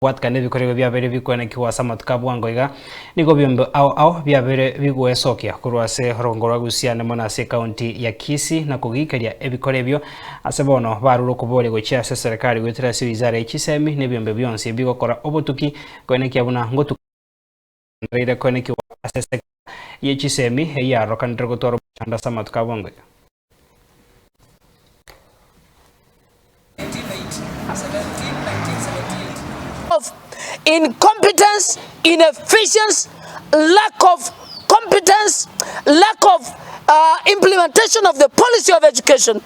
Bwatikana ebikorero biabere bikwenekiwa ase amatuko abwango iga nigo biombe ao ao biabere bigwesokia korwa ase orongo rwa Gusii mono ase ekaunti ya Kisii na kogikeria ebikore ebio ase bono barure okoboria gochia ase serikali goetera ase wizara ya chisemi na ebiombe bionsi bigokora obotuki kwenekia buna ngotuka kwenekiwa ase sekta ye chisemi eyarokanire gotwara omochando ase amatuko abwango iga. Of incompetence, inefficiency, lack of competence, lack of implementation of the policy of education,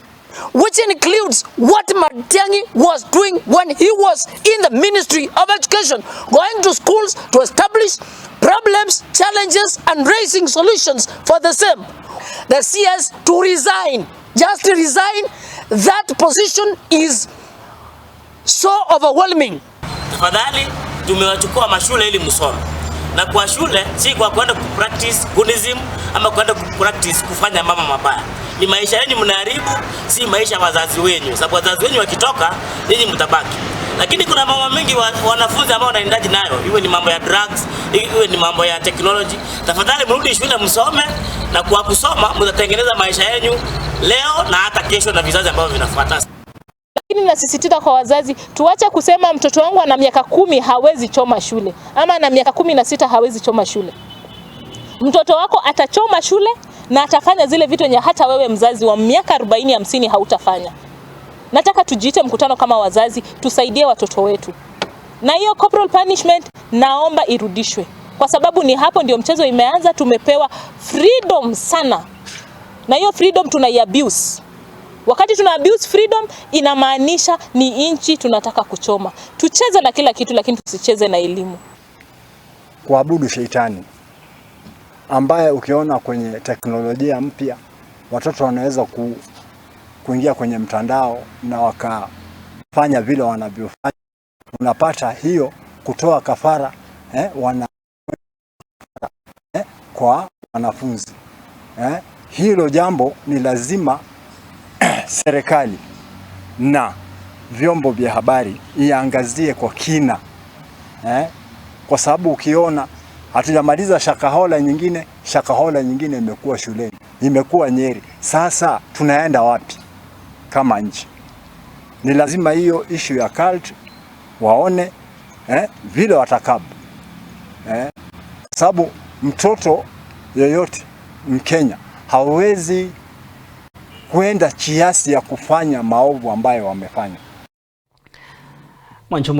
which includes what Matiang'i was doing when he was in the Ministry of Education, going to schools to establish problems, challenges, and raising solutions for the same. The CS to resign, just to resign, that position is so overwhelming. Tafadhali tumewachukua mashule ili msome, na kwa shule si kwa kwenda kupractice gunism ama kwenda kupractice kufanya mambo mabaya. Ni maisha yenu mnaharibu, si maisha ya wazazi wenu, sababu wazazi wenu wakitoka, ninyi mtabaki. Lakini kuna mambo mengi wanafunzi ambao wanaendaji nayo, iwe ni mambo ya drugs, iwe ni mambo ya technology. Tafadhali mrudi shule msome, na kwa kusoma mtatengeneza maisha yenu leo na hata kesho na vizazi ambavyo vinafuata. Lakini nasisitiza kwa wazazi, tuache kusema mtoto wangu ana miaka 10 hawezi choma shule ama ana miaka 16 hawezi choma shule. Mtoto wako atachoma shule na atafanya zile vitu yenye hata wewe mzazi wa miaka 40 50 hautafanya. Nataka tujiite mkutano kama wazazi, tusaidie watoto wetu. Na hiyo corporal punishment naomba irudishwe, kwa sababu ni hapo ndio mchezo imeanza. Tumepewa freedom sana, na hiyo freedom tunaiabuse. Wakati tuna abuse freedom, inamaanisha ni nchi tunataka kuchoma. Tucheze na kila kitu, lakini tusicheze na elimu. Kuabudu sheitani ambaye ukiona kwenye teknolojia mpya watoto wanaweza kuingia kwenye mtandao na wakafanya vile wanavyofanya. Unapata hiyo kutoa kafara kwa wanafunzi. Hilo jambo ni lazima serikali na vyombo vya habari iangazie kwa kina, kwa sababu ukiona hatujamaliza shakahola nyingine, shakahola nyingine imekuwa shuleni, imekuwa Nyeri. Sasa tunaenda wapi kama nchi? Ni lazima hiyo issue ya cult waone vile watakavyo, sababu mtoto yoyote Mkenya hawezi kwenda kiasi ya kufanya maovu ambayo wamefanya. Mwancho.